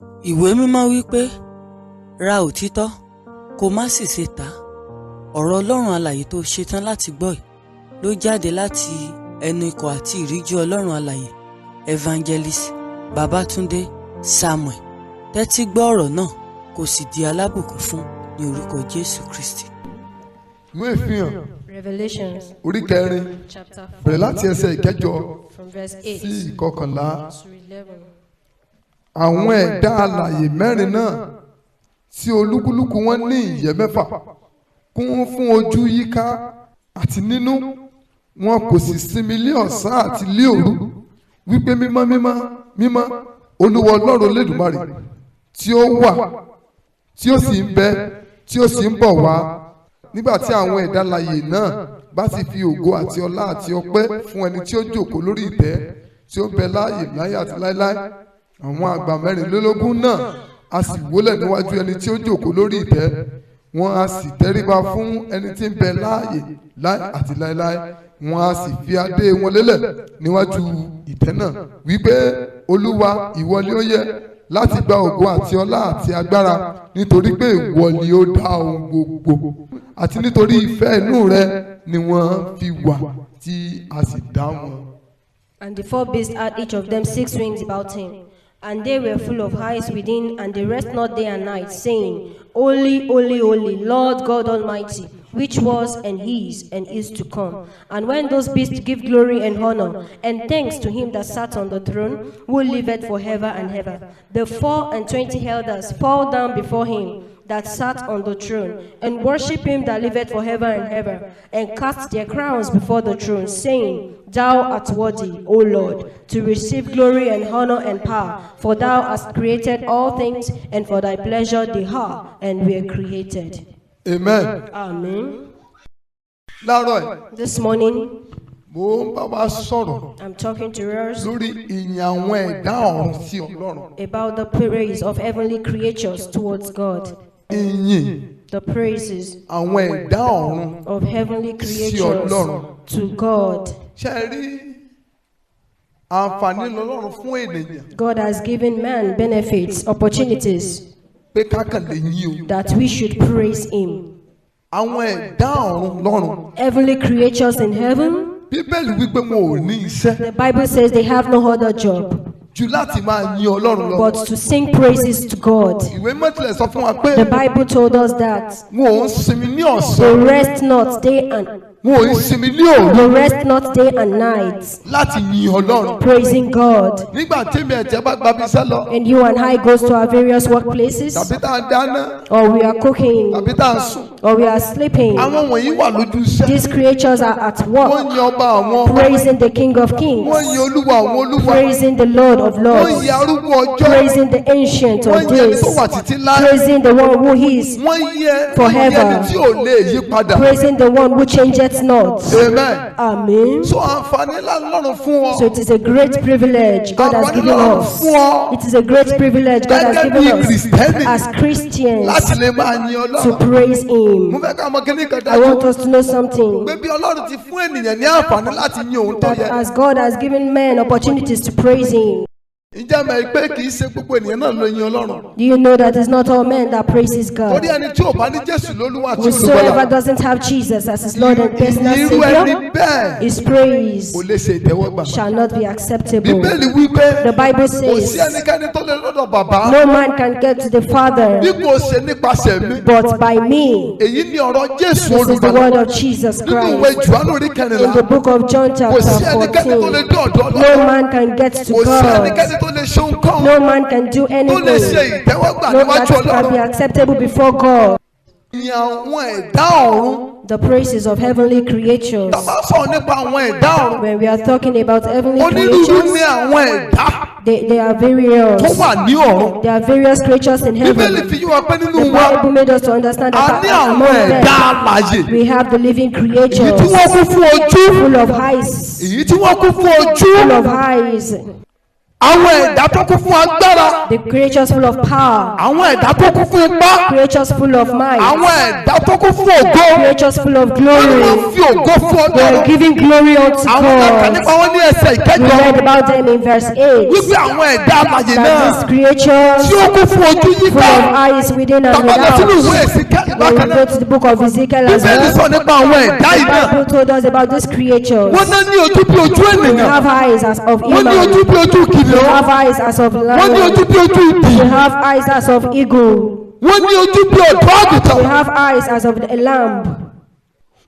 Ìwé Mímọ́ wí pé, "Ra òtítọ́, kó má sì ṣe tà á." Ọ̀rọ̀ Ọlọ́run alààyè tó ṣetán láti gbọ́ yìí ló jáde láti ẹnu ikọ̀ àti ìríjú Ọlọ́run alààyè, Evangelist Babatunde Samuel. Tẹ́tí gbọ́ ọ̀rọ̀ náà, kó sì di alábùkún fún ní orúkọ Jésù Kristi. Ìwé Ìfihàn, Revelations orí kẹrin, chapter 4, bẹ̀rẹ̀ láti ẹsẹ̀ ìkẹjọ from verse sí 8 ìkọkànlá. to 11. Àwọn ẹ̀dá alààyè mẹ́rin náà, tí olúkúlùkù wọn ní ìyẹ́ mẹ́fà, kún fún ojú yíká àti nínú. Wọn kò sì sinmi lé ọ̀sán àti lé òru wípé, "Mímọ́, mímọ́, mímọ́, Olúwa Ọlọ́run Olódùmarè, tí ó wà, tí ó sì ń bẹ, tí ó sì ń bọ̀ wá." Nígbà tí àwọn ẹ̀dá alààyè náà bá sì fi ògo àti ọlá àti ọpẹ́ fún ẹni tí ó jókòó lórí ìtẹ́, tí ó ń bẹ láàyè láyé àti láéláé, àwọn àgbà 24 náà a sì wólẹ̀ níwájú ẹni tí ó jókòó lórí ìtẹ́. Wọn a sì tẹríba fún ẹni tí ń bẹ láàyè láé àti láéláé. Wọn a sì fi adé wọn lélẹ̀ níwájú ìtẹ́ náà wípé, "Olúwa, ìwọ ni ó yẹ láti gba ògo àti ọlá àti agbára, nítorí pé ìwọ ni ó dá ohun gbogbo, àti nítorí ìfẹ́ inú rẹ ni wọ́n fi wà, tí a sì dá wọn." And the four beasts had each of them six wings about him. And they were full of eyes within, and they rest not day and night, saying, "Holy, holy, holy, Lord God Almighty, which was and is and is to come." And when those beasts give glory and honor and thanks to him that sat on the throne, who liveth for ever and ever, the 24 elders fall down before him that sat on the throne, and worship him that liveth for ever and ever, and cast their crowns before the throne, saying, "Thou art worthy, O Lord, to receive glory and honor and power, for thou hast created all things, and for thy pleasure they are and were created." Amen. Amen. Láàárọ̀ yìí, This morning, mo ń bá wa sọ̀rọ̀ I'm talking to us lórí ìyìn àwọn ẹ̀dá ọ̀run sí Ọlọ́run. about the praise of heavenly creatures towards God. Ìyìn The praises àwọn ẹ̀dá ọ̀run of heavenly sí creatures Ọlọ́run. to God. Ṣé ẹ rí àǹfààní lọ́lọ́run fún ènìyàn God has given man benefits, opportunities pé ká kàn lè yìn o. that we should praise him. Àwọn ẹ̀dá ọ̀run lọ́run. Heavenly creatures in heaven, Bíbélì wípé wọn ò ní iṣẹ́ the Bible says they have no other job ju láti máa yin Ọlọ́run lọ. but to sing praises to God. Ìwé mọ́tìlẹ̀ sọ fún wa pé The Bible told us that wọn ò ń sinmi ní ọ̀sán, they rest not day and wọn ò ń sinmi ní òru they rest not day and night, láti yin Ọlọ́run. praising God. Nígbà tí èmi àti ẹ bá gba ibi iṣẹ́ lọ, And you and I goes to our various workplaces, tàbí tá a dáná, or we are cooking, tàbí tá a sùn, or we are sleeping. àwọn wọ̀nyí wà lójú iṣẹ́. These creatures are at Wọ́n work, yin ọba àwọn ọba, praising the King of wọ́n Kings, yin Olúwa àwọn olúwa, praising the Lord of wọ́n Lords, yin arúgbó ọjọ́, praising the Ancient of wọ́n yin ẹni Days, tó wà títí láé, praising the one who is, wọ́n yin ẹ forever. wọ́n yin ẹni tí ò lè yí padà. Praising the one who changeth not. Amen. Amen. So àǹfààní ńlá lọ́run fún ọ So it is a great privilege God has Àǹfààní given lọ́run us. fún ọ It is a great privilege God has gẹ́gẹ́ bí given us Kìrìsìtẹ́nì as Christians láti lè máa yin to Ọlọ́run. praise Mo Him. fẹ́ ká mọ kíní kan I dájú want us to know something, pé bí Ọlọ́run ti fún ènìyàn ní àǹfààní láti yin òun tó that yẹ. as God has given men opportunities to praise Him, Ǹjẹ́ mọ̀ pé kì í ṣe gbogbo ènìyàn náà ló yin Ọlọ́run? do you know that it's not all men that praises God? Torí ẹni tí ò bá ní Jésù lólúwa àti Whosoever olùgbàlà, doesn't have Jesus as his Lord and personal irú ẹni Savior, bẹ́ẹ̀ his praise kò lè ṣe ìtẹ́wọ́gbà. shall not be acceptable. Bíbélì wí pé The Bible kò sí says, ẹnikẹ́ni tó lè lọ́dọ̀ bàbá "No man can get to the Father bí kò ṣe nípasẹ̀ mi. but by me." Èyí ni ọ̀rọ̀ Jésù This is the olùgbàlà. word of Jesus Nínú ìwé Christ. Jòhánù orí In kẹrìnlá, the book of John, kò chapter sí ẹnikẹ́ni tó lè 14, dé ọ̀dọ̀ no Ọlọ́run. man can get to Kò sí God. ẹnikẹ́ni tó lè ṣe ohunkóhun No man can do tó lè ṣe anything. ìtẹ́wọ́gbà No níwájú that can be Ọlọ́run. acceptable before God. Ìyìn àwọn ẹ̀dá ọ̀run. The praises of heavenly creatures. Tá a bá sọ̀rọ̀ nípa àwọn ẹ̀dá ọ̀run, When we are talking about heavenly onírúurú creatures, ní àwọn ẹ̀dá they are various. tó wà ní ọ̀run. There are various creatures in Bíbélì heaven. fi yé wa pé nínú The wa, Bible made us to understand a that ní àwọn among ẹ̀dá them alààyè. we have the living Èyí tí creatures wọ́n kún fún ojú. full of eyes, Èyí tí wọ́n kún fún ojú full of eyes, Àwọn ẹ̀dá tó kún fún agbára. The creatures full of power, Àwọn ẹ̀dá tó kún fún ipá. creatures full of might, Àwọn ẹ̀dá tó kún fún ògo. creatures full of Wọ́n ní wọ́n glory. fi ògo fún They are Ọlọ́run. giving glory unto Àwọn kàkà God. nípa wọn ní ẹsẹ̀ We ìkẹjọ. read about them in verse 8. Wípé àwọn ẹ̀dá alàyè That náà these creatures tí ó kún fún ojú full yíká. of eyes within and Tá bá lọ sínú without. ìwé Èsíkẹ́lì When bákan we náà. go to the book of Ezekiel as Bíbélì well, sọ nípa àwọn ẹ̀dá the yìí náà. Bible told us about these creatures. Wọ́n náà ní ojú bí ojú They ènìyàn. have eyes as of Wọ́n ní human. ojú bí ojú They kìnìún. have eyes as of Wọ́n ní lion. ojú bí ojú idì. They have eyes as of eagle. Wọ́n ní ojú bí ọ̀dọ́ àgùntàn. They have eyes as of a lamb.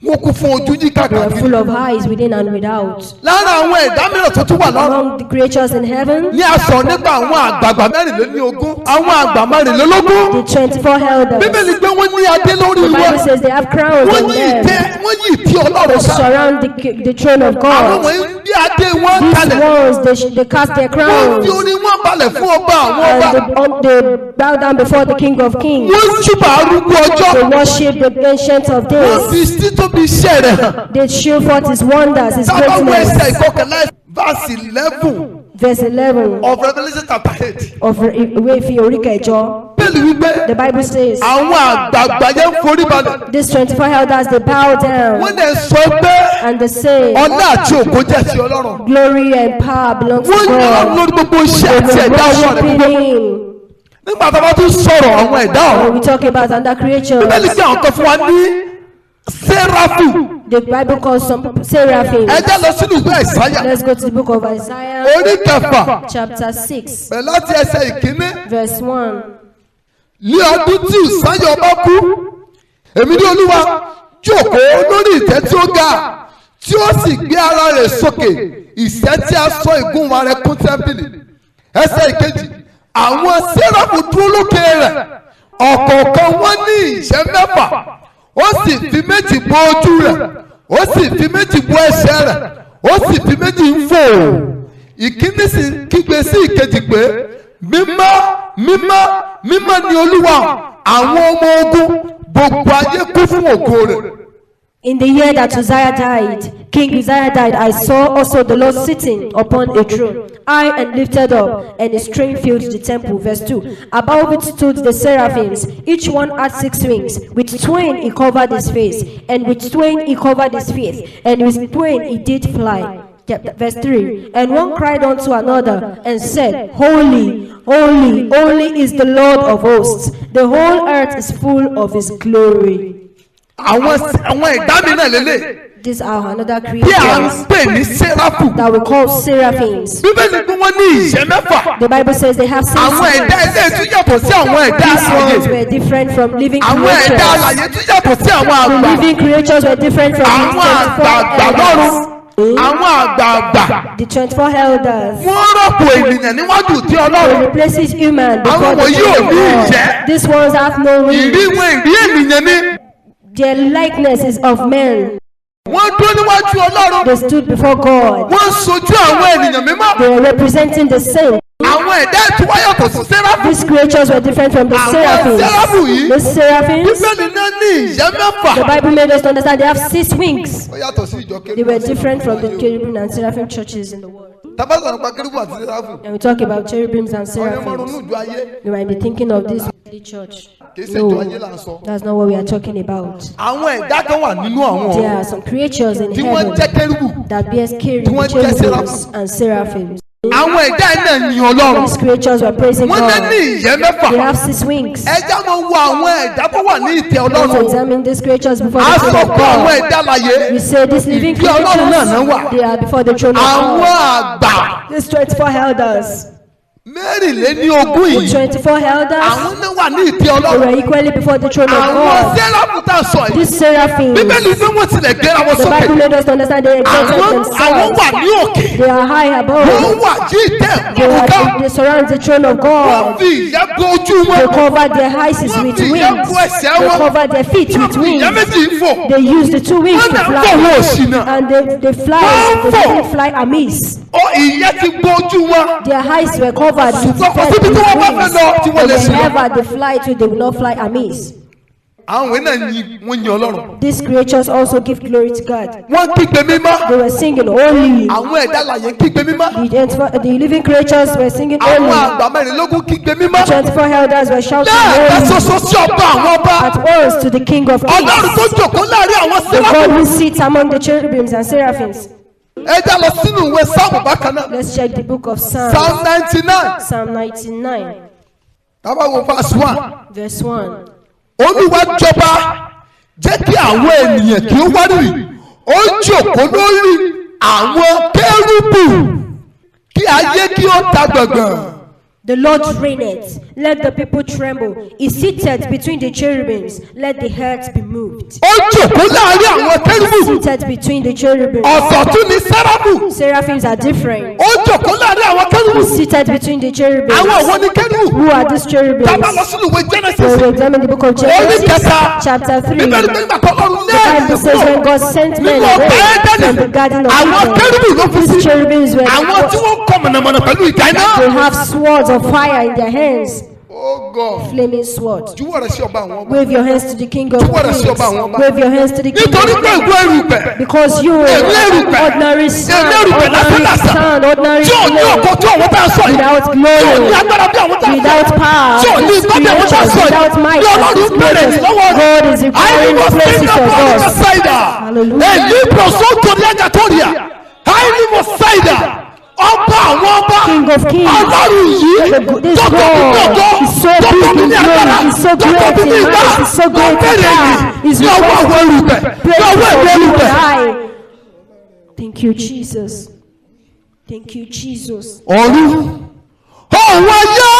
Wọ́n kún fún ojú yíká They are káàkiri. full of eyes within and without. Lára àwọn ẹ̀dá mìíràn tó tún wà lọ́run Among the creatures in heaven, ní a sọ nípa àwọn àgbààgbà 24, àwọn àgbà 24. the 24 elders. Bíbélì pé wọ́n ní adé lórí The wọn. Bible says they have crowns Wọ́n on yí them. ìtẹ́, wọ́n yí ìtẹ́ Ọlọ́run sá. Surround the throne of Àwọn God. wọ̀nyí ń gbé adé wọn These kalẹ̀. ones, they cast their Wọ́n fi crowns orí wọn balẹ̀ fún ọba àwọn and ọba. they bow down before the King of Kings. Wọ́n júbà arúgbó ọjọ́. They worship the Ancient of Wọ́n Days. fi títóbi iṣẹ́ rẹ̀ hàn. They show forth His wonders, His Tá a bá wo ẹsẹ̀ greatness. ìkọkànlá verse 11 Verse 11 of Revelation chapter 8. of ìwé ìfi orí kẹjọ. Bíbélì wípé The Bible says, àwọn àgbààgbà yẹn ń forí balẹ̀. these 24 elders, they bow down Wọ́n dẹ̀ sọ pé and they say, ọlá àti ògo jẹ́ ti Ọlọ́run. glory and power belongs to Wọ́n yìn Ọlọ́run God. lórí gbogbo iṣẹ́ àti They ẹ̀dá ọwọ́ rẹ̀ worshiping gbogbo. Him. Nígbà tá a bá tún sọ̀rọ̀ àwọn ẹ̀dá When ọ̀run. we talk about other creatures, Bíbélì pé àwọn kan fún wa ní Séráfù. the Bible calls some people seraphim. Ẹ jẹ́ lọ sínú ìwé Àìsáyà. Let's go to the book of Isaiah, Orí kẹfà chapter 6, bẹ̀rẹ̀ láti ẹsẹ̀ ìkíní. verse 1. Ní ọdún tí Ùsáyà ọba kú, èmi ní Olúwa jókòó lórí ìtẹ́ tí ó ga, tí ó sì gbé ara rẹ̀ sókè, ìṣẹ́ tí a sọ ìgúnwà rẹ̀ kún tẹ́ḿpìlì. Ẹsẹ̀ ìkejì, àwọn séráfù dúró lókè rẹ̀, ọ̀kọ̀ọ̀kan wọn ní ìṣẹ́ mẹ́fà, ó sì fi méjì bo ojú rẹ̀, ó sì fi méjì bo ẹsẹ̀ rẹ̀, ó sì fi méjì ń fò. Ìkíní sì ń kígbe sí ìkejì pé, mímọ́, mímọ́, mímọ́ ni Olúwa àwọn ọmọ ogun, gbogbo ayé kún fún ògo rẹ̀. In the year that Uzziah died, King Uzziah died, I saw also the Lord sitting upon a throne, high and lifted up, and his train filled the temple. Verse 2. Above it stood the seraphims, each one had 6 wings. With twain he covered his face, and with twain he covered his feet, and with twain he did fly. Verse 3. And one cried unto another and said, Holy, holy, holy is the Lord of hosts. The whole earth is full of his glory. Àwọn ẹ̀dá mi náà lélẹ̀ These are another tí à ń creatures pè ní Séráfù. that we call seraphims. Bíbélì pé wọ́n ní ìṣẹ́ mẹ́fà. The Bible says they have six Àwọn ẹ̀dá wings. ilé tún yàtọ̀ sí àwọn ẹ̀dá These alààyè. ones were different from living Àwọn ẹ̀dá creatures. alààyè tún yàtọ̀ sí àwọn The àgbà. living creatures were different from Àwọn these 24 àgbààgbà lọ́run. elders. Àwọn àgbààgbà The 24 elders. wọ́n rọ́pò ènìyàn níwájú tí They Ọlọ́run. replaces human before Àwọn the wọ̀nyí ò throne of ní God. ìjẹ́. These ones have no Ìrí wings. wọn ìrí ènìyàn ni. Their likeness is of men. Wọ́n dúró níwájú Ọlọ́run. They stood before God. Wọ́n ń sojú àwọn ènìyàn mímọ́. They were representing the same. Àwọn ẹ̀dá ìtura yàtọ̀ sí Séráfù. These creatures were different from the Àwọn seraphims. Séráfù yìí. The seraphims, Bíbélì náà ní ìyẹ́ mẹ́fà. the Bible made us to understand they have 6 wings. Ó yàtọ̀ sí ìjọ They were Kérúbù. different from the cherubim and seraphim churches in the world. Tá bá sọ̀rọ̀ nípa Kérúbù àti Séráfù. And we talk about cherubims and Àwọn ọmọ ronú seraphims. ìjọ ayé. You might be thinking of this church. Kì í ṣe ìjọ ayé No, là ń sọ. that's not what we are talking about. Àwọn ẹ̀dá kan wà nínú àwọn There ọ̀run are some creatures in tí wọ́n heaven jẹ́ Kérúbù. that bears Tí wọ́n jẹ́ cherubims and seraphims. Àwọn ẹ̀dá ẹ̀ náà yin Ọlọ́run. These creatures were praising Wọ́n náà God. ní ìyẹ́ mẹ́fà. They have 6 wings. Ẹ já mọ́ wo àwọn ẹ̀dá tó wà ní ìtẹ́ Let's Ọlọ́run. examine these creatures before A the sọ throne of pé àwọn God. ẹ̀dá láyé. We say these living Ìtẹ́ Ọlọ́run náà náà wà. creatures, they are before the throne of Àwọn God. àgbà These 24 elders, 24 yìí. 24 elders, Àwọn náà wà ní ìtẹ́ they Ọlọ́run. were equally before the throne of Àwọn God. Séráfù tá a sọ yìí. These seraphims, Bíbélì pé wọ́n tilẹ̀ gbéra wọn the sókè. Bible made us to understand they exalted Àwọn themselves. wà ní òkè. They are high above. Wọ́n wà jí ìtẹ́ They, òkúta. are, they surround the throne of Wọ́n God. fi ìyẹ́ bo ojú They wọn. cover their eyes Wọ́n with fi ìyẹ́ wings. bo ẹsẹ̀ They wọn. cover their feet Wọ́n with fi ìyẹ́ wings. méjì ń fò. They use the 2 wings Wọ́n to náà ń fò wọn ò fly. ṣìnà. And they fly. Wọ́n ń They fò. didn't fly amiss. Ó ìyẹ́ ti bo ojú wọn. Their eyes were covered with Ṣùgbọ́n kò síbi tí wọ́n bá fẹ́ wings. lọ tí wọ́n lè But ṣìnà. wherever they fly to, they will not fly amiss. Àwọn ìwé náà yin, wọ́n yin Ọlọ́run. These creatures also give glory to God. Wọ́n kígbe mímọ́. They were singing holy. Àwọn ẹ̀dá alààyè kígbe mímọ́. The living creatures were singing Àwọn holy. àgbà mẹ́rìnlógún kígbe mímọ́. 24 elders were shouting Lẹ́ẹ̀kan holy ṣoṣo sí ọba àwọn ọba. at once to the King of Ọlọ́run tó Kings, jòkó láàrin àwọn the sẹ́ráfù. God who sits among the cherubims and seraphims. Ẹ já lọ sínú ìwé Sáàmù bákan náà. Let's check the book of Psalms. Psalm 99. Psalm 99, Tá bá wo verse 1. verse 1. Olúwa jọba, jẹ́ kí àwọn ènìyàn kí ó wárìrì. Ó jòkó lórí àwọn kérúbù, kí ayé kí ó ta gbọ̀ngbọ̀n. The Lord reigneth, let the people tremble. He sitteth between the cherubims, let the earth be moved. Ó jòkó láàrin àwọn kérúbù. Seated between the cherubims. Ọ̀tọ̀ tún ni sẹ́ráfù. Seraphims are different. Ó jòkó láàrin àwọn kérúbù. Seated between the cherubims. Àwọn wo ni kérúbù? Who are these cherubims? Tá bá lọ sínú ìwé Genesis When we examine the book of orí Genesis, kẹta, chapter 3, Bíbélì pé nígbà tó Ọlọ́run lé the Bible says when God sent men nínú ọgbà away Ẹ́dẹ́nì, from the garden of àwọn kérúbù ló fi Eden, sí. these cherubims were Àwọn tí wọ́n kọ mọ̀nàmọ̀nà pẹ̀lú ìjà iná. they have swords of fire in their hands, Oh God. flaming swords. Juwọ́ rẹ̀ sí ọba àwọn ọba. Wave your hands to the King of Juwọ́ rẹ̀ Kings. sí ọba àwọn ọba. Wave your hands to the King Nítorí of pé Kings. ìwọ erùpẹ̀. Because you Èmi erùpẹ̀. ordinary sand, Èmi erùpẹ̀ lásán ordinary lásán. sand, ordinary Tí ò ní clay, ògo tí àwọn tá a sọ yìí. without Tí ò glory, ní agbára bí àwọn tá a sọ yìí. without power, Tí ò ní ipá bí àwọn tá a sọ yìí. without might, Ní Ọlọ́run bèrè lọ́wọ́ rẹ̀. God is requiring praises of us. Hallelujah. Èyí pọ̀sọ́tò ní Agatoria. Àìní Ọba àwọn ọba. King of kings. Ọlọ́run yìí. This Tó tóbi ní God ògo. is so Tó big tóbi in ní agbára. glory, is so Tó great tóbi in ní ipá. might, is so Tó great in bèrè power, yìí is ní ọwọ́ àwọn erùpẹ̀. Ní ọwọ́ praises ìwé of you erùpẹ̀. and I. Thank you, Jesus. Thank you, Jesus. Ọ̀run òun ayé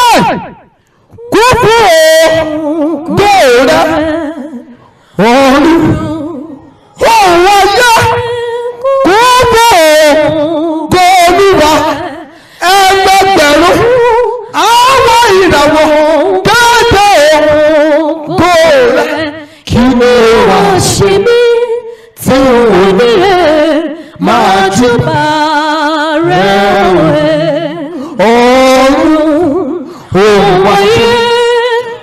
kún fún ògo rẹ. Ọ̀run òun ayé kún fún ògo Olúwa. Ẹgbẹgbẹ̀rún àwọn ìràwọ̀ kéde ògo rẹ. Kí ló wá ṣe mí tí ò ní lè máa júbà rẹ̀ wẹ̀? Ọ̀run òun ayé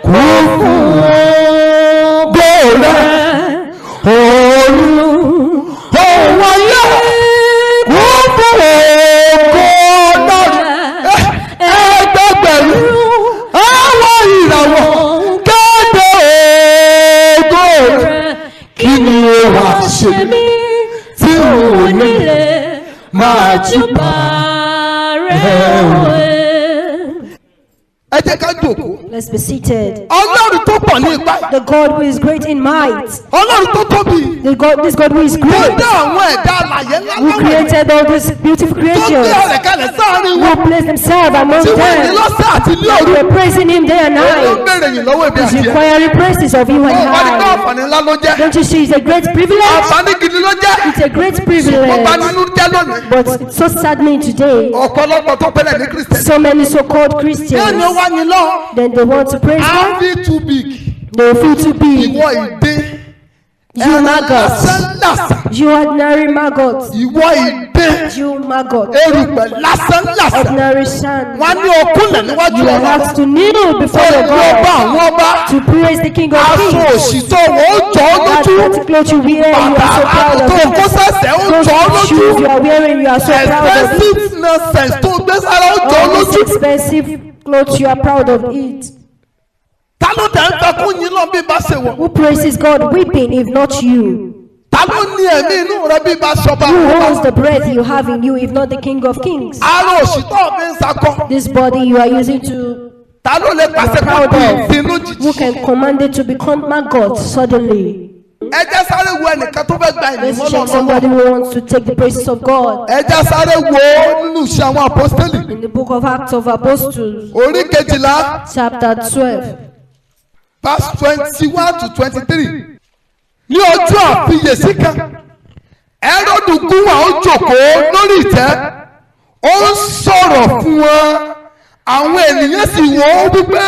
kún fún ògo rẹ. Ọ̀run òun ayé kún fún ògo náà. Ẹgbẹgbẹ̀rún àwọn ìràwọ̀ kéde ògo rẹ. Kí ni ó wá ṣe mí tí ò ní lè máa júbà rẹ̀ wẹ̀? Ẹ jẹ́ ká jòkó. Let's be seated. Ọlọ́run tó pọ̀ ní ipá. The God who is great in might, Ọlọ́run tó tóbi. the God, this God who is Tó great, dá àwọn ẹ̀dá alàyè ńlá who láwẹ̀. created all these beautiful Tó gbé creatures, ọ̀rẹ́ kalẹ̀ sáàrin who wọn. placed himself among Tí wọ́n ní them. lọ́sẹ̀ àti ní òru. We're praising him day and Ó ń night. béèrè yìí lọ́wọ́ èmi He's àti ẹ̀. requiring praises of you and Ó wá ní pé I. àǹfààní ńlá ló jẹ́. Don't you see it's a great privilege? Àǹfààní gidi ló jẹ́. It's a great Mo bá privilege. nínú jẹ́ lónìí. But it's so saddening today. Ọ̀pọ̀lọpọ̀ tó pẹ́lẹ̀ ní Kristẹni. So many so-called Yóò ní Christians, ó wá yín lọ. then they want to praise Á God. fi too big. They feel too big. Ìwọ ìdín. You maggots. Lásán lásán. You ordinary maggots. Ìwọ ìdín. You maggot. Erùpẹ̀ lásán lásán. Ordinary sand. Wọ́n á ní okúnlẹ̀ níwájú You are Ọlọ́run. asked to kneel before your Ó ní ọba God àwọn ọba. to praise the King of Aṣọ Kings. òṣì tó wọ̀ ó jọ ọ́ That lójú. dirty clothes you wear, you are so Bàtà proud tó of kó it. sẹ̀sẹ̀ ó Those jọ ọ́ lójú. shoes you are wearing, you are so proud of it. Expensive nonsense tó gbé sára ó jọ ọ́ All these lójú. expensive clothes, you are proud of it. Ta ló dẹ̀ ń fẹ́ kún yín lọ bí bá ṣe wọ̀? Who praises God weeping if not you? Ta ló ní ẹ̀mí inú rẹ bí bá ṣọba? Who owns the breath you have in you if not the King of Kings? Ara òṣì tó fi ń sakọ. This body you are using to, Ta ló lè pàṣẹ kó proud di of. ìdin Who lójijì? can command it to become maggot suddenly? Ẹ jẹ́ sáré wo ẹnìkan tó fẹ́ gba ìyìn Let's mọ́ check lọ́wọ́. somebody who wants to take the praises of God. Ẹ jẹ́ sáré wo nínú iṣẹ́ àwọn àpọ́stélì. In the book of Acts of Apostles, Orí kejìlá chapter 12, verse 21 to 23. Ní ọjọ́ àfiyèsí kan, Hẹ́rọ́dù gúnwà ó jókòó lórí ìtẹ́, ó ń sọ̀rọ̀ fún wọn. Àwọn ènìyàn sì wò ó wípé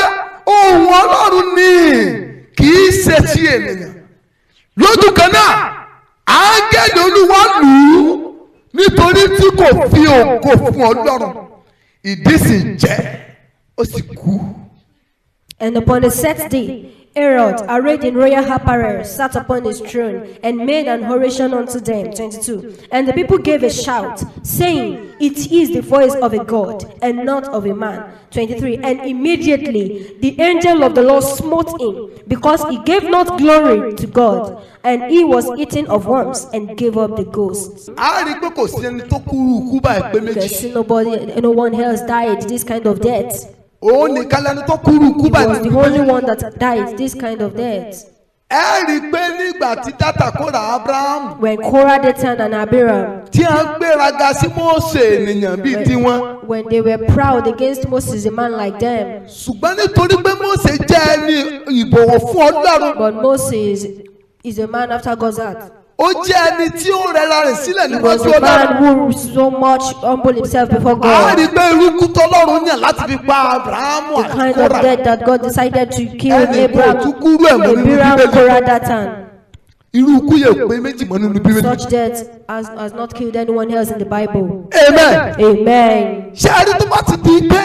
ohùn Ọlọ́run ni, kì í ṣe ti ènìyàn. Lójú kan náà, áńgẹ́lì Olúwa lù ú nítorí tí kò fi ògo fún Ọlọ́run. Ìdí sì jẹ́ ó sì kú. And upon a set day, Herod, arrayed in royal apparel, sat upon his throne and made an oration unto them. 22. And the people gave a shout, saying, "It is the voice of a God and not of a man." 23. And immediately the angel of the Lord smote him, because he gave not glory to God, and he was eaten of worms and gave up the ghost. A rí i pé kò sí ẹni tó kú irú ikú báyìí pé You can méjì. see nobody, no one else died this kind of death. Òun nìkan lẹni tó kú irú ikú He báyìí was the nínú only Bíbélì. one that died this kind of death. Ẹ rí i pé nígbà tí Dátánì, Kórà, Ábírámù When Korah, Dathan, and Abiram, tí a ń gbéraga sí Mósè, ènìyàn bíi tiwọn, when they were proud against Moses, a man like them, ṣùgbọ́n nítorí pé Mósè jẹ́ ẹni ìbọ̀wọ̀ fún Ọlọ́run, but Moses is a man after God's heart. ó jẹ́ ẹni tí ó rẹra rẹ̀ sílẹ̀ He was níwájú a man Ọlọ́run, who so much humbled himself before a rí God. i pé irú ikú tọ́lọ́run yàn láti fi pa Abrahamu The àti kind of Kórà, death that God decided to kill ẹnì kò Abraham, tún kú irú ẹ̀ mọ́ nínú Abiram, Bíbélì. Korah, Dathan. Irú ikú yẹn pé méjì mọ́ nínú Bíbélì. Such death has not killed anyone else in the Bible. Amen. Amen. Ṣé a rí, tó bá ti di pé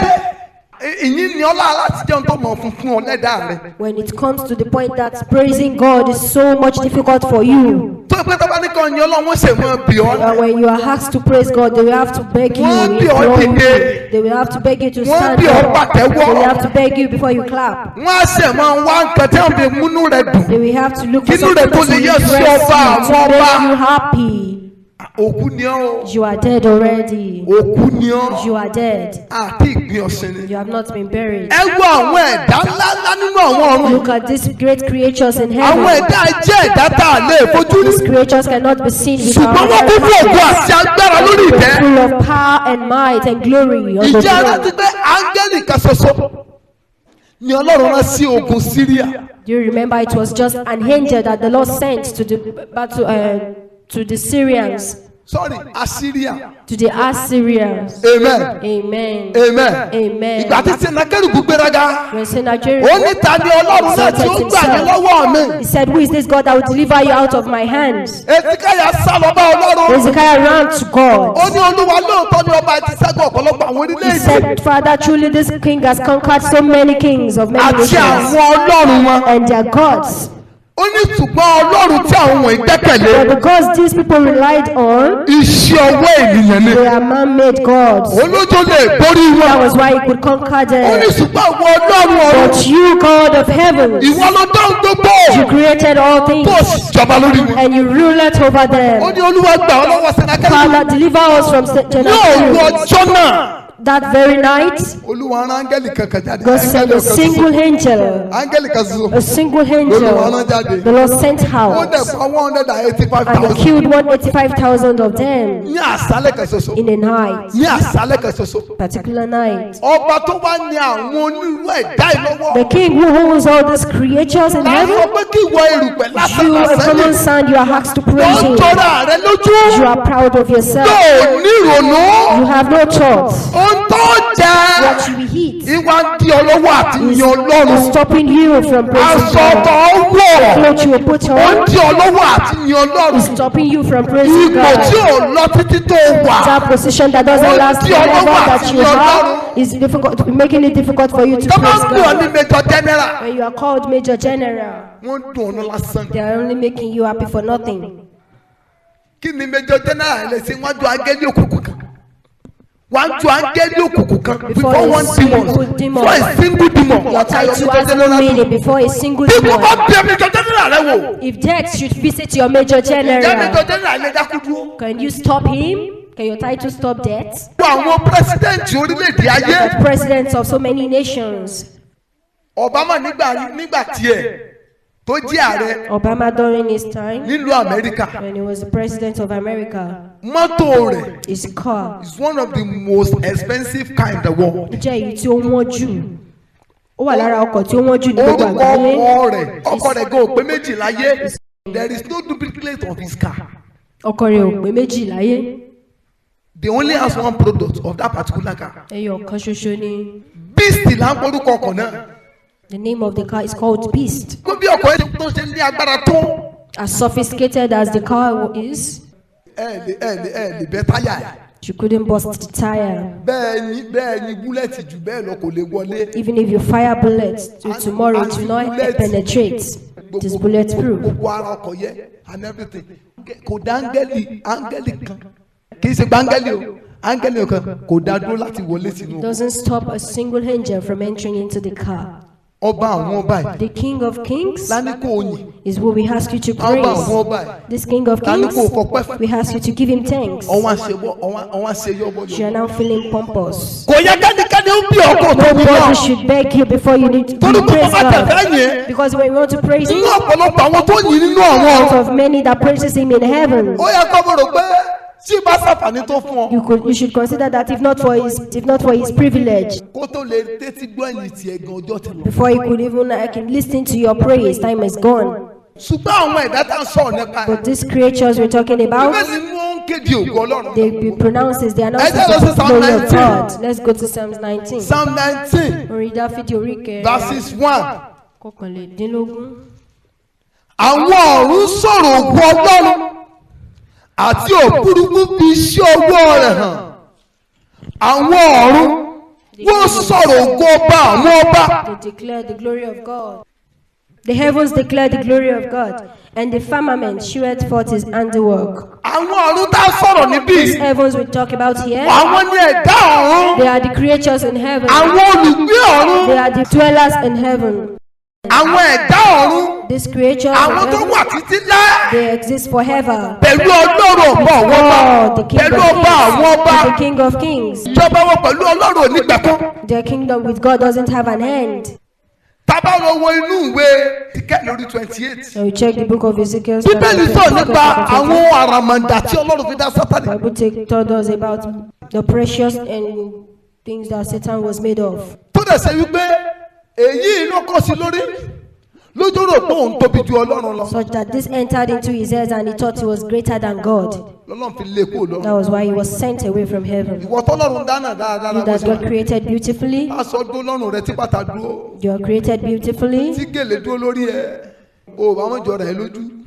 ìyìn ni ọlá láti jẹun tó mọ̀ fún fún ọ lẹ́dàá rẹ̀, When it comes to the point that praising God is so much difficult for you, tó pé tó bá ní kàn yan Ọlọ́run, wọ́n ṣe mọ́ bí ọ́, and when you are asked to praise God, they will have to beg you, Wọ́n bí ọ implore dìde. you. They will have to beg you to Wọ́n stand bí ọ up. pàtẹ́wọ́. They will have to beg you before you clap. Wọ́n á ṣe máa wá nǹkan tí wọ́n fi múnú rẹ̀ dùn, They will have to look for kínú something rẹ̀ tó to lè yẹ sí impress ọba you, to àwọn ọba. make you happy. Òkú ni ọ́ o. You are dead already. Òkú ni ọ́. You are dead. Àti ìgbín ọ̀sìn ni. You have not been buried. Ẹ wo àwọn ẹ̀dá ńláńlá nínú àwọn ọ̀run. Look at these great creatures in Àwọn heaven. ẹ̀dá jẹ́ ẹ̀dá tá a lè fojú rí, These creatures cannot be seen with ṣùgbọ́n our wọ́n kún fún ògo àti agbára lórí ìtẹ́. full of power and might and glory on the Ìjẹ́ rántí throne. pé áńgẹ́lì kan ṣoṣo ni Ọlọ́run rán sí ogun Síríà? Do you remember it was just an angel that the Lord sent to the battle, to the Syrians, Sorry, Assyria. to the Assyrians? Amen. Amen. Amen. Amen. Ìgbà tí Senakérùbù gbéraga, When Sennacherib ó ní, "Ta ni Ọlọ́run náà tí ó gbà mí lọ́wọ́ mi?" he said, "Who is this God that will deliver you out of my hands?" Èsìkáyà sá lọ bá Ọlọ́run. Hezekiah ran to God. Ó ní, "Olúwa, lóòótọ́ ni ọba ti ṣẹ́gun ọ̀pọ̀lọpọ̀ àwọn He orílẹ̀-èdè said, "Father, truly this king has conquered so many kings of many àti nations àwọn ọlọ́run wọn." and their gods. Ó ní, "Ṣùgbọ́n ọlọ́run tí àwọn wọ̀nyí gbẹ́kẹ̀lé, But the gods these people relied on, iṣẹ́ ọwọ́ ènìyàn ni." they are man-made gods. Olójó lè borí That wọn. was why he could conquer Ó ní, them. "Ṣùgbọ́n àwọn ọlọ́run ọ̀run, But you, God of heavens, ìwọ ló dáhùn gbogbo, you created all things tó sì jọba lórí wọn." and you ruled over Ó them. ní, "Olúwa, gbà ọ́ lọ́wọ́ Senakérúbù." Father, deliver us from Ní òru Sennacherib. ọjọ́ náà, That very night, Olúwa rán áńgẹ́lì kankan jáde. God sent Áńgẹ́lì a kan ṣoṣo. single angel. Áńgẹ́lì kan ṣoṣo A single lolúwa rán angel. jáde. The Lord sent Ó out dẹ̀ pa 185 and he thousand killed 185,000 of them ní àṣálẹ̀ kan ṣoṣo. in a night, Ní àṣálẹ̀ kan ṣoṣo. particular night. Ọba tó wá ní àwọn onírú ẹ̀dá ìlọ́wọ́ The king who holds all these creatures in láti sọ heaven, pé kí ìwọ erùpẹ̀ lásán you, a lásán common yìí, sand, you are asked to tó praise ń him. tọ́ra rẹ lójú, You are proud of yourself. tó ní ìrònú, You have no thoughts. ohun tó jẹ What you will eat ìwà ń di ọlọ́wọ́ àti is yan Ọlọ́run. stopping you from praising Aṣọ God. tó wọ̀, Clothes you will put ó ń on di ọlọ́wọ́ àti yan Ọlọ́run. is stopping you from praising Ipò tí God. ò lọ títí tó wà, That position that doesn't ó last di ọlọ́wọ́ forever that àti you yan have Ọlọ́run. is difficult, making it difficult for you to Tó bá praise ń pè ọ́ ní God. major general, When you are called major general, wọ́n ń dùn ọ́nà lásán. they are only making you happy for nothing. Kí ni major general lè ṣe wájú áńgẹ́lì òkùnkùn kan, wájú áńgẹ́lì òkùnkùn kan, Before before a one demon, single demon. before a single demon? Your title has no meaning before a single Bí mo bá demon. bí major general rẹ wò, If death should visit your major ǹjẹ́ major general, general lè dákú dúró? can you stop him? Can your title stop death? Gbogbo àwọn president orílẹ̀-èdè ayé, The presidents of so many nations. Obama nígbà tiẹ̀ tó jẹ́ ààrẹ Obama during his time, nílùú Amẹ́ríkà, when he was the president of America, mọ́tò rẹ̀ his car is one of the most expensive car in the world. jẹ́ èyí tí ó wọ́n jù. Ó wà lára ọkọ̀ tí ó wọ́n jù ní gbogbo Orúkọ àgbáyé. ọkọ rẹ̀ gan ò pé méjì láyé. There is no duplicate of his car. Ọkọ̀ rẹ̀ ò pé méjì láyé. They only has one product of that particular car. Ẹyọ kan ṣoṣo ni. Beast là ń porúkọ ọkọ̀ náà. The name of the car is called Beast. Kó bí ọkọ̀ yẹn tó ṣe ní agbára tó, As sophisticated as the car is, ẹ lè bẹ́ táyà ẹ̀. You couldn't burst the tire. Bẹ́ẹ̀ ni bullet jù bẹ́ẹ̀ lọ, kò lè wọlé. Even if you fire bullets till tomorrow, it will not penetrate. It is bulletproof. Gbogbo ara ọkọ̀ yẹ and everything, kò dá áńgẹ́lì, áńgẹ́lì kan, kì í ṣe pé áńgẹ́lì o, áńgẹ́lì kan kò dá dúró láti wọlé sínú ọkọ̀. Doesn't stop a single angel from entering into the car. Ọba àwọn ọba yìí The King of Kings lání kò yìn. is what we ask you to Ọba àwọn praise. ọba yìí This King of lání Kings, kò fọpẹ́ fún. we ask you to give him thanks. Ọwọ́n àṣewọ́, ọwọ́n àṣeyọ́bọ̀. You are now feeling pompous. Kò yẹ kẹ́nikẹ́ni ó bí ọkọ̀ tó ní náà. Nobody should beg you before you need to Torí pé praise bàbá tẹ̀fẹ́ God. yẹn Because when you want to praise him, nínú ọ̀pọ̀lọpọ̀ àwọn tó yìn nínú àwọn out ọ̀run, of many that praises him in heaven, ó yẹ kó mo rò pé tí bá sàfàní tó fún ọ you should consider that if not for his privilege, kó tó lè tẹ́tí gbọ́ ẹ̀yìn tiẹ̀ gan, ọjọ́ ti lọ. before he could even like listen to your praise, time is gone. Ṣùgbọ́n àwọn ẹ̀dá tá ń sọ̀rọ̀ nípa ẹ̀, But these creatures we're talking about, Bíbélì ní wọ́n ń kéde ògo Ọlọ́run. they be pronounces, they announce Ẹ jẹ́ lọ sí the Psalm glory of 19. God. Let's go to Psalms 19. Psalm 19 Orin Dáfídì orí kẹrin verses 1. 21. Àwọn ọ̀run sọ̀rọ̀ ògo Ọlọ́run, àti òfurufú fi iṣẹ́ ọwọ́ rẹ̀ hàn. Àwọn ọ̀run, wọ́n sọ̀rọ̀ ògo ọba àwọn ọba. They declare the glory of God. The heavens declare the glory of God, and the firmament sheweth forth his handiwork. Àwọn ọ̀run tá a sọ̀rọ̀ níbí, These heavens we talk about here, àwọn ní ẹ̀dá ọ̀run, they are the creatures in heaven. àwọn olùgbé ọ̀run, They are the dwellers in heaven. àwọn ẹ̀dá ọ̀run, These creatures in àwọn tó heaven, wà títí láé they exist forever. pẹ̀lú Ọlọ́run ọba àwọn ọba, God, the King pẹ̀lú of ọba àwọn ọba. Kings, the King of Kings. Ìjọba wọn pẹ̀lú Ọlọ́run onígbàkún. Their kingdom with God doesn't have an end. Tá bá lọ wo inú ìwé Ezekiel lórí 28, So we check the book of Ezekiel. Bíbélì chapter sọ nípa 28. àwọn àràmàǹdà tí Ọlọ́run fi dá Sátánì. Bible take told us about the precious and things that Satan was made of. Tó dẹ̀ ṣe wípé èyí ló kọ́ sí lórí lójú, rò pé òun tóbi ju Ọlọ́run lọ, Such that this entered into his head and he thought he was greater than God. lọ́lọ́run fi lé kúrò lọ́run. That was why he was sent away from heaven. Ìwọ tọ́lọ́run dáná dáradára, You bó that ṣe God created beautifully, aṣọ dúró lọ́rùn rẹ, tí bàtà dúró, you are created beautifully. tí gèlè dúró lórí ẹ, o ò bá wọn jọra ẹ lójú.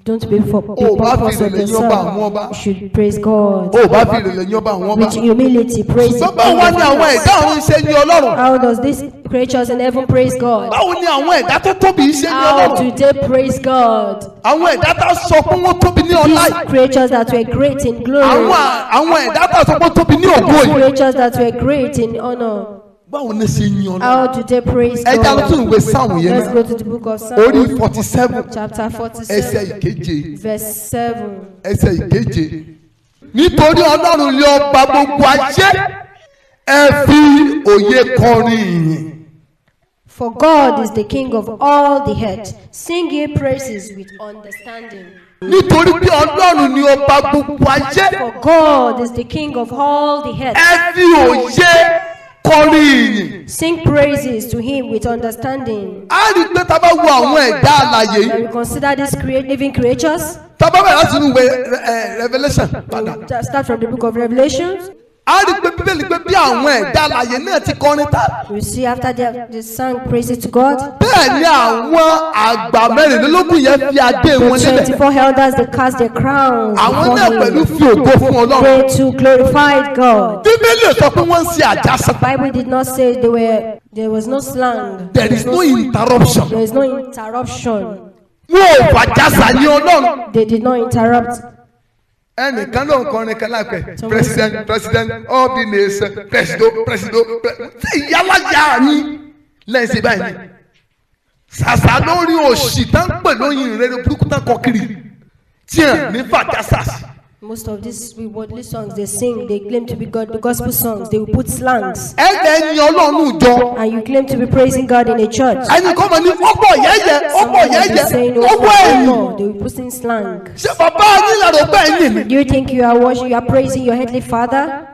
Don't be for be O bá fi pompous of ìrẹ̀lẹ̀ yín ọba àwọn yourself. ọba. You should praise God. O ò bá fi ìrẹ̀lẹ̀ yín ọba àwọn ọba. With humility, praise Ṣùgbọ́n báwo wá ní àwọn ẹ̀dá ọ̀run ṣe ní Ọlọ́run? How does these creatures in heaven praise God? Báwo ni àwọn ẹ̀dá tó tóbi yìí ṣe ní How Ọlọ́run? do they praise God? Àwọn ẹ̀dá tá sọ pé wọ́n tóbi ní ọlá These yìí, creatures that were great in glory, àwọn ẹ̀dá tá sọ pé wọ́n tóbi ní ògo yìí, creatures that were great in honor, báwo ni ṣe yin Ọlọ́run? how do they praise Ẹ já lọ God? tún ìwé Sáàmù yẹn Let's náà, go to the book of orí Psalms, 47, chapter ẹsẹ̀ 47, 7, verse 7. ẹsẹ̀ 7. Nítorí Ọlọ́run lé ọba gbogbo ayé, ẹ fi òye kọrin ìyìn. For God is the King of all the earth. Sing ye praises with understanding. Nítorí pé Ọlọ́run ni ọba gbogbo ayé, For God is the King of all the earth. ẹ fi òye kọrin ìyìn. Sing praises to him with understanding. A rí i pé tá a bá wo àwọn ẹ̀dá alààyè yìí, When we consider these living creatures, tá a bá bẹ̀rẹ̀ láti inú ìwé Revelation padà, we start from the book of Revelations. a rí i pé Bíbélì pé bí àwọn ẹ̀dá alààyè náà ti kọrin tá, We see after they sang praises to God, bẹ́ẹ̀ ni àwọn àgbà 24 yẹn fi adé the wọn lélẹ̀. 24 elders, they cast their crowns Àwọn náà before pẹ̀lú him. fi ògo fún Ọlọ́run. They too glorified God. Bíbélì sọ pé wọ́n ń ṣe àjàsà. Bible did not say there was no slang. There is no interruption. There is no interruption. Wọn ò fàjàsà ní Ọlọ́run. They did not interrupt. Ẹnìkan ló ń kọrin kan láìpẹ́, "President, president of the nation, presido, presido." Ṣé ìyálàyà ni lẹ́yìn sí báyìí ni ṣàṣà lórí òṣì tá ń pè lóyìn ìrere burúkú tá ń kọ kiri tí ẹ̀ ní fàjàsà sí. Most of these worldly songs they sing, they claim to be God, the gospel songs, they will put slangs. Ẹ̀ẹ́dẹ̀ ẹ̀yin Ọlọ́run jọ. And you claim to be praising God in a church. Ẹnì kan mọ̀ ní ọ̀pọ̀ yẹ́yẹ́, ọ̀pọ̀ Someone will be yẹ́yẹ́, saying, ọ̀pọ̀ ẹ̀yìn. oh, they will be putting slang. Ṣé bàbá yín lẹ́rọ pé ẹ̀yìn mi? Do you think you are worshiping, you are praising your heavenly Father,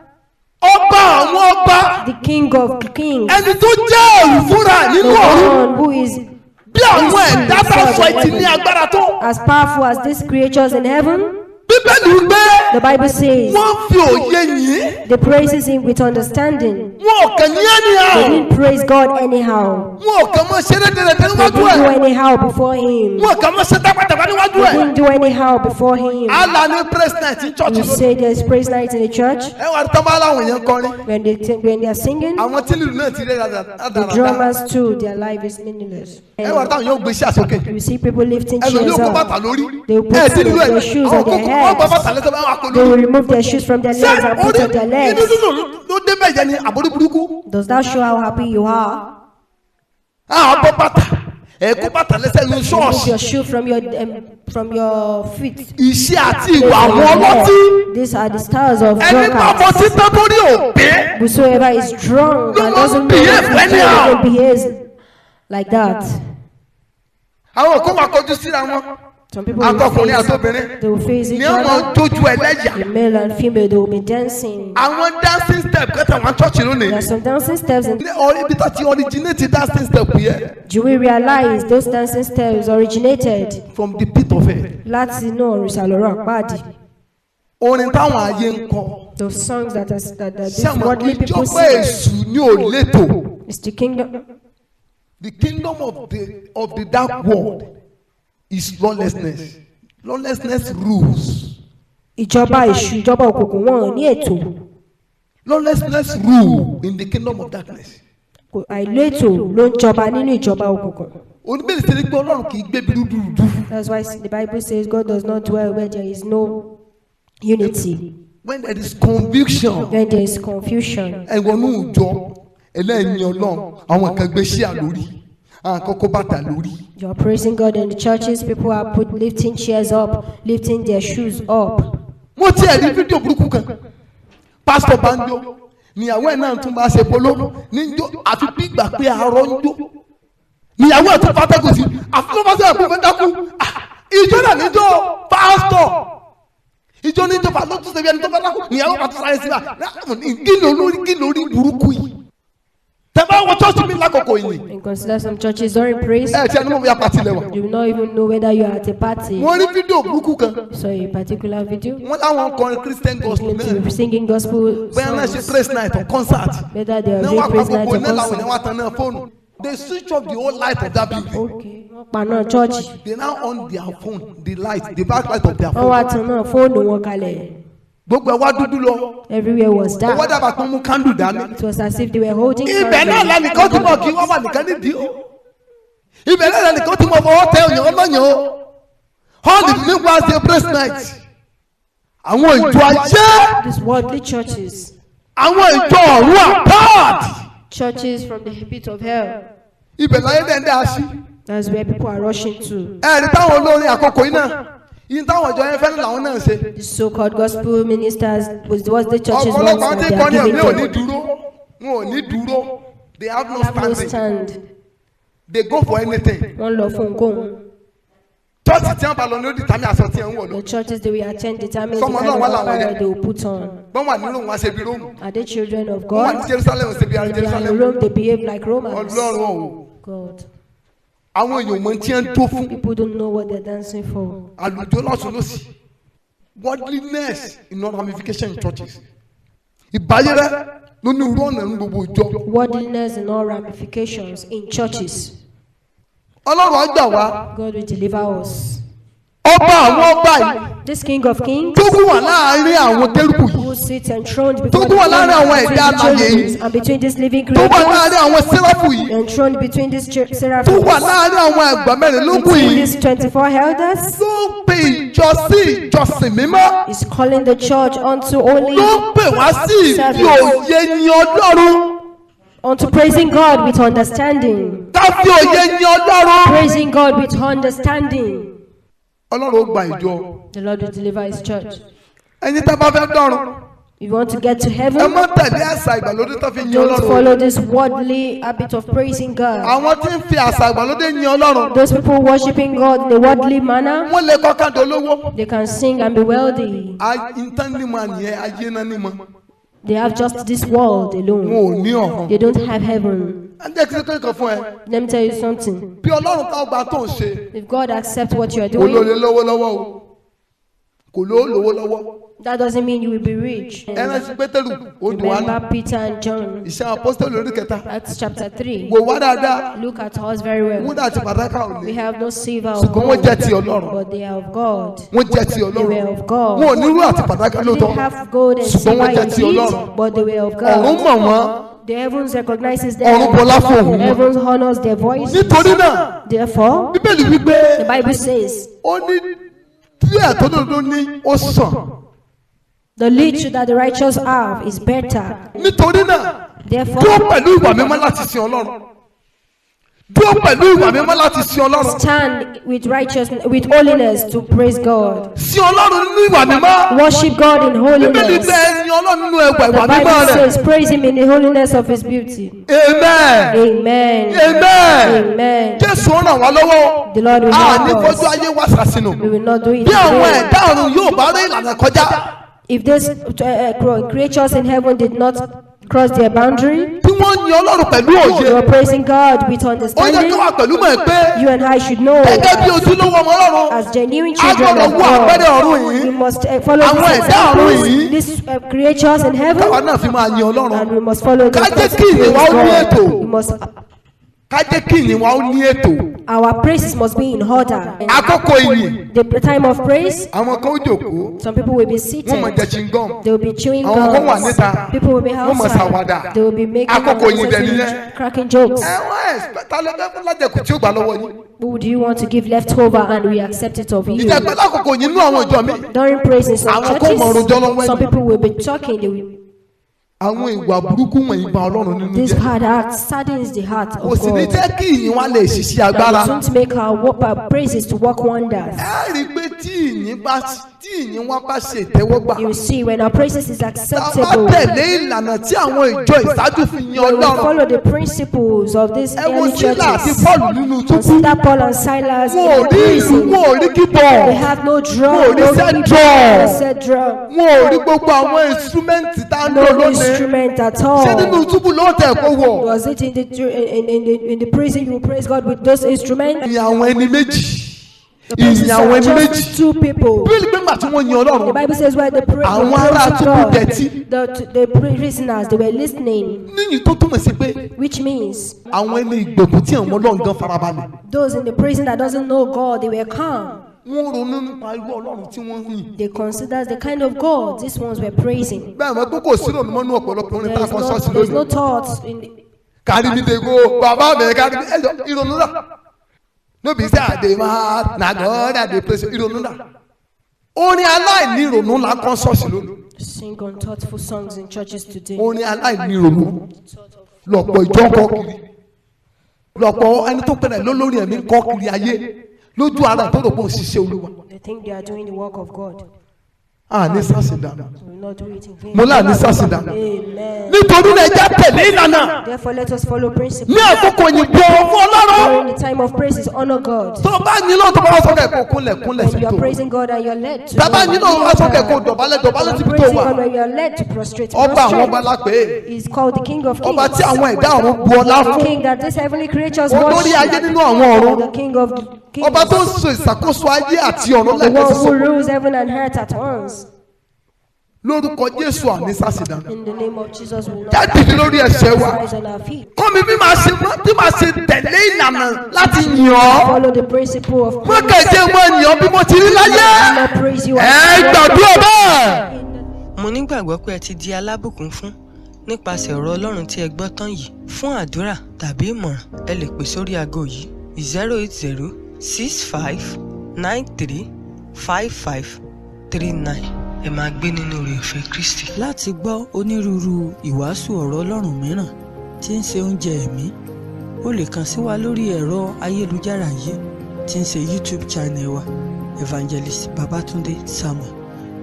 Ọba àwọn ọba, the King of kings, ẹni tó jẹ́ ẹ̀rù fúnra the nínú ọ̀run, one who is bí àwọn ẹ̀dá bá sọ ẹtì ní agbára tó, as powerful as these creatures in heaven? Bí Bíbélì wípé The Bible says wọ́n fi òye yìn. they praises him with understanding. Wọn ò kàn yín They anyhow. didn't praise God anyhow. Wọn ò kàn mọ́ ṣe rédèrèdè They níwájú didn't do ẹ̀. anyhow before him. Wọn ò kàn mọ́ ṣe tápàtàpá níwájú They ẹ̀. didn't do anyhow before him. Allah ní praise night ní church You lónìí. say there's praise night in the church. Ẹ wà tán bá láwọn èèyàn kọrin. When they are singing, Àwọn tí lílù náà ti rí the dáradára. drummers too, their life is meaningless. Ẹ wà táwọn yóò gbé iṣẹ́ àsókè. You see people lifting Ẹlòmíì chairs yóò kó bàtà up. lórí. They will Ẹ put tí lílù ẹ̀ their shoes àwọn on their kókó wọ́n gbọ́ heads. bàtà lẹ́sẹ̀ báwọn akọ They lórí. will remove their shoes from their Ṣé legs and put orí on their inú legs. dúdú ló débẹ̀ yẹn ni àbórí burúkú? Does that show how happy you are? Àwọn bọ́ bàtà ẹ kó bàtà lẹ́sẹ̀ ní Remove ṣọ́ọ̀ṣì. your shoe from your feet. Iṣẹ́ àti ìwà àwọn ọlọ́tí. These are the styles of Ẹni bá drunkards. mọ sí tán tó rí òpé. Whosoever is drunk No and one doesn't know behave what to do, anyhow. behaves like that. Àwọn kó máa kọjú síra wọn. Some people will Atọkùnrin face, àtobìnrin. they will face each Ní ọmọ other. tójú ẹlẹ́yà. The male and female, they will be dancing. Àwọn dancing step kẹta wọn church There lónìí. are some dancing steps. And Ní ibi tó ti originate dancing step yẹn. do we realize those dancing steps originated From the pit of hell. láti inú òrìṣà lọ́rọ̀ àpáàdì? Orin táwọn ayé ń kọ. Those songs that are, that, that these Ṣé àwọn worldly people ìjọba sing. èṣù ní ò létò? It's the kingdom. The kingdom of the dark world is lawlessness. Lawlessness rules. Ìjọba èṣù, ìjọba òkùnkùn wọn ò ní ètò. Lawlessness rule in the kingdom of darkness. Àìlétò ló ń jọba nínú ìjọba òkùnkùn. Oníbẹ̀rẹ̀ sí ni pé Ọlọ́run kì í gbé bí dúdúdú. That's why the Bible says God does not dwell where there is no unity, When there is conviction, when there is confusion. ẹ wọnú ìjọ ẹlẹ́yin Ọlọ́run, àwọn kan gbé ṣíà lórí, àwọn kan kó bàtà lórí. You are praising God in the churches, people are lifting chairs up, lifting their shoes up. Mo tiẹ̀ rí fídíò burúkú kan, pásítọ̀ bá ń jó, níyàwó ẹ̀ náà tún bá ṣe polo ní jó, àfi bí ìgbà pé arọ ń jó. Níyàwó ẹ̀ tún fàtẹ́kù sí, àfi tó bá sọ̀rọ̀ pé fẹ́ dákú. Ìjọ náà níjó pásítọ̀. Ìjọ níjó pásítọ̀ tún ṣe bí ẹni tó fẹ́ dákú, níyàwó pàtó sáré síbà. Kí lórí burúkú yìí? Tẹ́ bá wọ church mi lákòókò yìí. And consider some churches during praise, Ẹ ti ẹnu mọ̀ bóyá pàtí lẹ́wà. you will not even know whether you are at a party. Wọ́n rí fídíò burúkú kan. So a particular video, Wọ́n láwọn kọrin Christian gospel claim to náà. be singing gospel Bóyá náà ṣe songs, praise night or concert. whether they are Náà doing wá pa praise night gbogbo or iná làwọn èèyàn concert. wá tan náà fóònù. They switch off the whole light of that building. Okay, wọ́n pa náà church. They now on their phone, the light, the back light of their Wọ́n wá phone. tan náà fóònù wọn kalẹ̀. Gbogbo ẹ̀ wá dúdú lọ. Everywhere was Owó dark. dàbà tó mú candle dání. It was as if they were holding Ibẹ̀ náà candles. lẹ́nìkan tí mo kí wọ́n wà nìkan nídìí o. Ibẹ̀ náà lẹ́nìkan tí mo fọwọ́ tẹ òyìn ọlọ́yìn o. Hall mi wá ṣe praise night. Àwọn ìjọ ayé, These worldly churches, àwọn ìjọ ọ̀run àpáàdì. churches from the pit of hell. Ibẹ̀ láyé dẹ́ndẹ́ aṣí. That's where people are rushing to. Ẹ̀rí táwọn olórin àkókò yìí náà, yìí táwọn ìjọ yẹn fẹ́ràn làwọn náà ṣe. The so-called gospel ministers was what the churches want Ọ̀pọ̀lọpọ̀ àwọn and tí they are kọrin ẹ̀mí giving ò ní them. dúró. Wọn ò ní dúró. They have no They have no standing. stand. They go for anything. Wọ́n lọ fún ohunkóhun. Church tí wọ́n bá lọ ní ó dìtàmí aṣọ tí ẹ̀ ń wọ̀ lọ. The churches they will attend determine the Sọmọ kind náà of wà láwọn apparel yẹn. they will put on. Wọ́n wà ní Róòmù wá ṣe bí Róòmù. Are they children of Wọ́n wà God? ní Jerusalem ṣe bí ara If they are in Jerusalem. Rome, they behave like Romans. Ọlọ́run o. God. Àwọn èèyàn mọ̀ tí ń tó fún. People don't know what they're dancing for. Àlùjọ lọ́sùn lọ́sì. Worldliness in all ramification in churches. Ìbáyé rẹ ló ní irú ọ̀nà ní gbogbo ìjọ. Worldliness in all ramifications in churches. Ọlọ́run á gbà wá. God will deliver us. Ọba àwọn ọba yìí This King of Kings tó kún wà láàárín àwọn kérúbù yìí. who sits enthroned Tó before kún wà the láàárín àwọn throne ẹ̀dá between the alààyè yìí. cherubim and between these living Tó wà creatures, láàárín àwọn sẹ́ráfù yìí. enthroned between these Tó wà seraphim, láàárín àwọn àgbà mẹ́rìnlélógún between yìí. these 24 elders, Ló ń pe ìjọ sí ìjọsìn mímọ́. is calling the church unto only Ló ń pè wá sí ìfi òye yin Ọlọ́run. unto praising God with understanding. Ká fi òye yin Ọlọ́run. Praising God with understanding. Ọlọ́run ó gba ìjọ. The Lord will deliver his church. Ẹni tá a bá fẹ́ dọ̀run. If you want to get to Ẹ heaven, má tẹ̀lé àṣà ìgbàlódé tó fi yin don't Ọlọ́run. follow this worldly habit of praising God. Àwọn tí ń fi àṣà ìgbàlódé yin Ọlọ́run. Those people worshiping God in a worldly manner, Wọ́n lè kọ́kàn dolówó. they can sing and be wealthy. Ìtàn nímọ̀ nìyẹn, ayé náà nímọ̀. They have just this world Wọn alone. ò ní ọ̀run. They don't have heaven. Ẹ jẹ́ kí n tó kàn fún ẹ. Let me tell you something. Bí Ọlọ́run tá ọgbà tó ń ṣe, If God accepts what you are doing, olóore lọ́wọ́lọ́wọ́ o. Kò ló lówó lọ́wọ́. That doesn't mean you will be rich. Ẹ rántí Pétérù, ó dùn wá nù. Remember Peter and John. Iṣẹ́ Apọ́sítélì orí kẹta. Acts chapter 3. Wò wá dáadáa. Look at us very well. Wúrà àti fàdákà ò We ní. have no silver or Ṣùgbọ́n wọ́n gold, jẹ́ ti Ọlọ́run. but they are of God. Wọ́n jẹ́ ti They were Ọlọ́run. of God. Wọn ò ní wúrà àti fàdákà They lóòótọ́. didn't have gold and Ṣùgbọ́n silver wọ́n jẹ́ ti indeed, Ọlọ́run. but they were of Ọ̀run God. mọ̀ wọ́n. The heavens recognizes Ọ̀run them. bọlá fún òun. Heavens honors their voice. Nítorí náà, Therefore, Bíbélì wípé the Bible says, ó ní díẹ̀ tó lòdó ní ó sàn. the little that the righteous have is better. Nítorí náà, Therefore, dúró pẹ̀lú ìwà mímọ́ láti sin Ọlọ́run. Dúró pẹ̀lú ìwà mímọ́ láti sin Ọlọ́run. stand with righteousness, with holiness to praise God. Sin Ọlọ́run nínú ìwà mímọ́. Worship God in Bíbélì holiness. bẹ ẹyin Ọlọ́run nínú ẹwà The ìwà mímọ́ Bible rẹ̀. says, praise Him in the holiness of His beauty. Amen. Amen. Amen. Amen. Jésù ràn wá lọ́wọ́. The Lord will A ní help us. fojú ayé wa ṣàṣìnù. We will not do it Bí àwọn today. ẹ̀dá ọ̀run yóò bá rí ìlànà kọjá. If these creatures in heaven did not cross their boundary, Tí wọ́n yin Ọlọ́run pẹ̀lú òye. you are praising God with Ó yẹ kí understanding. wà pẹ̀lú mọ̀ ẹ́ pé You and I should know gẹ́gẹ́ bí ojúlówó ọmọ Ọlọ́run. as genuine A children gbọ́dọ̀ of wo àpẹẹrẹ God, ọ̀run yìí. we must follow Àwọn these ẹ̀dá ọ̀run examples, yìí. these creatures in heaven, Káwa náà fi máa yin Ọlọ́run. and we must follow them. Ká jẹ́ kí ìyìn wa ó ní ètò. We must, Ká jẹ́ kí ìyìn wa ó ní ètò. our praises must be in order. Àkókò ìyìn. The time of praise, Àwọn kan ó jókòó. some people will be Wọ́n máa jẹ seated. chewing gum. They will be chewing Àwọn kan wà gums. níta. People will be Wọ́n máa ṣàwàdà. outside. They will be making Àkókò ìyìn dẹ̀ unnecessary nìyẹn. cracking jokes. Ẹ wọ́n ẹ̀ ta ló fẹ́ fún lájẹkù tí ó gbà lọ́wọ́ yín. Who do you want to give leftover and we accept it of you? Ìjẹ́ pé lákòókò yìí nínú àwọn ìjọ mi. During praise in some Àwọn kan mọ̀ rojọ́ lọ́wọ́ churches, ẹni. some people will be talking. They will, Àwọn ìwà burúkú wọ̀nyí bà Ọlọ́run nínú this jẹ́. hard heart saddens the heart Kò of sì ní God. jẹ́ kí ìyìn wa lè ṣiṣẹ́ agbára. That it won't make our praises to work wonders. Ẹ rí i pé tí ìyìn wa bá ṣe ìtẹ́wọ́gbà. You see, when our praises is Tá a bá acceptable, tẹ̀lé ìlànà tí àwọn ìjọ ìṣáájú fi yin when we Ọlọ́run. follow the principles of these Ẹ wo early Sílà àti churches. Pọ́ọ̀lù nínú túbú. Consider Paul and Silas in Wọn ò the rí ìlú, prison. wọn ò rí kíbọ̀. They have no drum, Wọn ò rí no set keyboard, drum. no set drum, Wọn ò rí gbogbo àwọn instrumenti tá a ń lò no lónìí. instrument at Ṣé nínú all. túbú ló tẹ̀ kó wọ̀? Was it in the prison you praise God with those instruments? Ìyìn àwọn ẹni méjì. The Ìyìn praises àwọn are ẹni méjì. just two people. Bíbélì pé ńgbà tí wọ́n yin The Ọlọ́run. Bible says where the Àwọn ará praise túbú God, tẹ́tí. the prisoners, they were listening, Níyìn tó túmọ̀ sí pé which means àwọn ẹni ìgbèkùn tí àwọn Ọlọ́run gan farabalẹ̀. those in the prison that doesn't know God, they were calm. Wọ́n ronú nípa irú Ọlọ́run tí wọ́n ń yìn. They considered the kind of God these ones were praising. Bẹ́ẹ̀ mọ̀ pé kò sí ìrònú mọ́nú ọ̀pọ̀lọpọ̀ orin tá There a is kọ no, ṣọ́ọ̀ṣì there's no lónìí. thought in the, Kárí mi dé go, bàbá mi kárí mi, ẹjọ́ ìrònú rà. No be say I dey mad, na God I dey praise, ìrònú rà. Orin aláìní ìrònú la kọ́ ṣọ́ọ̀ṣì lónìí. sing unthoughtful songs in churches today. Orin aláìní ìrònú lọ̀pọ̀ ìjọ ń kọ́ kiri. Lọ̀pọ̀ ẹni tó pẹ̀lẹ́ lólórí ẹ̀mí ń kọ́ kiri ayé lójú ara tó rò pé òun ṣiṣẹ́ Olúwa. They think they are doing the work of God. A ní sàṣì dànù. We will not do it in vain. Mo láà ní sàṣì dànù. Amen. Nítorí náà ẹ jẹ́ tẹ̀lé ìlànà. Therefore, let us follow principles. Ní àkókò yìí bu ọwọ́ fún Ọlọ́run. During the time of praise is honor God. Tó o bá yín lọ́wọ́ tó bá wá sókè kó kúnlẹ̀ kúnlẹ̀ When síbi you tó are wà. praising God and you are led to. Bàbá yín náà wá sókè kó dọ̀bálẹ̀ dọ̀bálẹ̀ You are síbi tó praising wà. God when you are led to prostrate. Ọba àwọn ọba Prostrate. la pè é. He is called the King of Kings. Ọba tí àwọn ẹ̀dá ọ̀run bu ọlá The fún. King that these heavenly creatures Olórí worship. ayé nínú àwọn ọ̀run. The King of Kings. Ọba tó ń so ìṣàkóso ayé àti ọ̀run The lẹ́ẹ̀kan one who ṣoṣo. rules heaven and earth at once. Lórúkọ Jésù àní sàṣìdànù. In the name of Jesus, we will not Jáde lórí ẹsẹ̀ wa. rise on our feet. Kọ́ mi bí màá ṣe bí màá ṣe tẹ̀lé ìlànà láti yìn ọ́. Follow the principle of Mo kẹ̀jẹ̀ mọ ènìyàn bí mo ti rí láyé. Do not praise you. Ẹ gbàdúrà bẹ́ẹ̀. Mo nígbàgbọ́ pé ẹ ti di alábùkún fún nípasẹ̀ ọ̀rọ̀ Ọlọ́run tí ẹ gbọ́ tán yìí. Fún àdúrà tàbí ìmọ̀ràn, ẹ lè pè sórí aago yìí 080 65 93 55 39. Ẹ máa gbé nínú oore ọ̀fẹ́ Kristi. Láti gbọ́ onírúurú ìwàásù ọ̀rọ̀ Ọlọ́run mìíràn tí ń ṣe oúnjẹ ẹ̀mí, o lè kàn sí wa lórí ẹ̀rọ ayélujára yìí tí ń ṣe YouTube channel wa Evangelist Babatunde Samuel.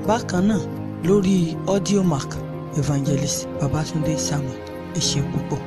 Bákan náà lórí Audiomack Evangelist Babatunde Samuel. Ẹ ṣé púpọ̀.